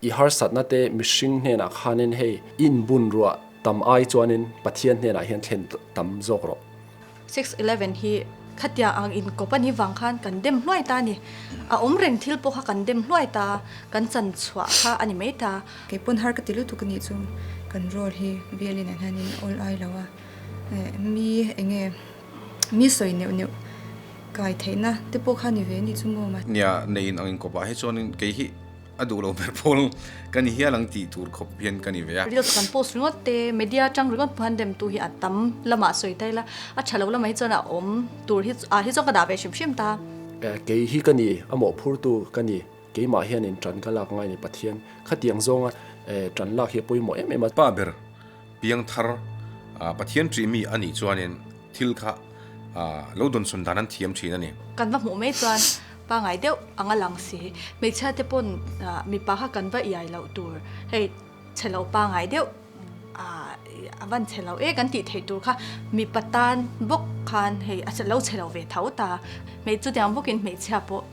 I harsatna te mihring hnenah khanin hei i inbun ruah tam ai chuanin Pathian hnenah hian thlen tam zawk rawh. 6:11 hi khatia ang inkawp a nih vang khan kan dem hluai ta a ni. A awm reng thil pawh kha kan dem hluai ta, kan chan chhuah kha a ni mai ta. Kei pawn har ka ti lutuk a nih chu kan role hi violin ah hianin awl ai lo a, mi enge mi sawi neuh neuh kai theihna te pawh kha ni ve a nih chu maw. Nia, nei in ang inkawp ah hi chuanin kei hi A duh lo ber pawl ka ni hial ang tih tur khawp hian ka ni ve a. Reels kan post ringawt te, media atang ringawt pawh hian demtu hi a tam lamah sawi ta ila, a tha lo lamah hi chuan a awm tur hi ah hi chuan ka dah ve hrim hrim ta. Kei hi ka ni, a mawhphurtu ka ni, keimah hianin tan ka lak ngai ni Pathian khatiang zawnga tan lak hi a pawimawh em em a. Pa ber piangthar Pathian ṭih mi a nih chuanin thil kha lo dawnsawn dan an thiam ṭhin a ni. Kan va hmuh mai chuan Pangai deuh ang a lang si. Hmeichhia te pawn mipa kha kan va iai loh tur. Hei chhe lo pangai deuh a van chhe lo e kan tih theih tur kha mipa tan bawk khan hei a lo chhe lo ve tho ta. Hmei chutiang bawkin hmeichhia pawh.